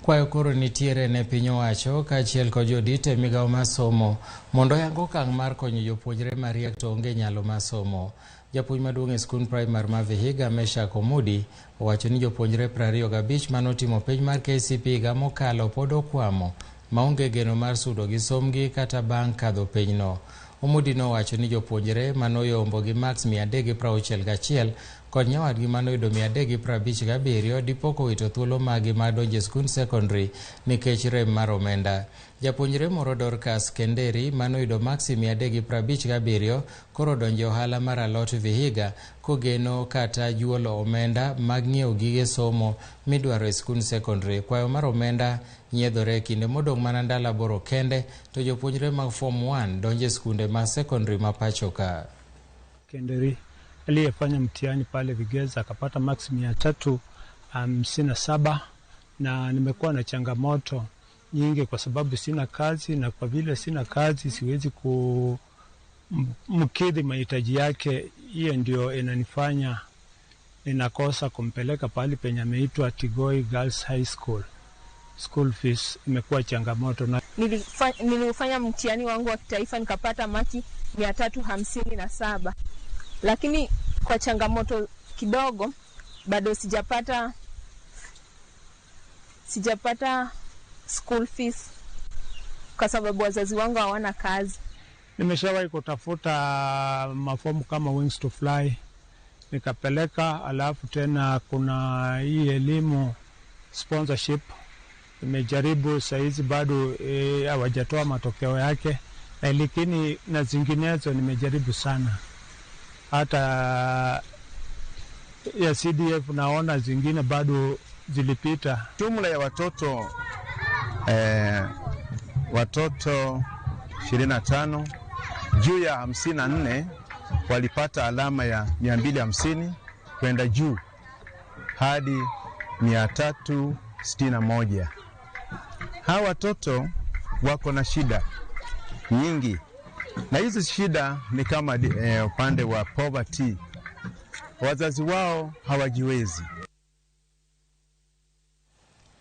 Kwayo koro nitiere ne piny owacho kaachiel kod jodito e migawo mar somo mondo oyang okang' mar konyo jopuonjre mariek to onge nyalo mar somo. Japuonj maduong' e skund primar ma Vihiga, Meshack Omudi, owacho ni jopuonjre 25 manotimo penj mar KCPE higa mokalo pod okwamo maonge geno mar sudo gi sombgi kata bang' kadho penjno. Omudi nowacho ni jopuonjre manoyombo gi maks 361 kod nyawadgi manoyudo 357 dipo kowito thuolo maggi mar donjo e skund sekondari nikech rem mar omenda. Japuonjre moro Dorcas Kenderi manoyudo maksi 357 koro odonjo e ohala mar alot Vihiga kogeno kata juolo omenda mag ng'iewo gige somo midwaro e skund sekondari. Kwayo mar omenda nyiedhore e kinde modong' mana ndalo 8 kende to jopuonjre mag form 1 donjo e skunde mag sekondari ma pacho ka. Kenderi aliyefanya mtihani pale Vigeza akapata maksi 357, na nimekuwa na changamoto nyingi kwa sababu sina kazi, na kwa vile sina kazi siwezi kumkidhi mahitaji yake. Hiyo ndio inanifanya ninakosa kumpeleka pahali penye ameitwa Tigoi Girls High School. School fees imekuwa changamoto na Nilifanya mtihani wangu wa kitaifa nikapata maki 357, lakini kwa changamoto kidogo bado sijapata school fees kwa sababu wazazi wangu hawana kazi. Nimeshawahi kutafuta mafomu kama Wings to Fly nikapeleka, alafu tena kuna hii elimu sponsorship nimejaribu, saizi bado hawajatoa matokeo yake, lakini na zinginezo nimejaribu sana, hata ya CDF naona zingine bado zilipita. Jumla ya watoto 25 juu ya 54 walipata alama ya 250 kwenda juu hadi 361. Hawa watoto wako na shida nyingi, na hizi shida ni kama upande wa poverty. Wazazi wao hawajiwezi.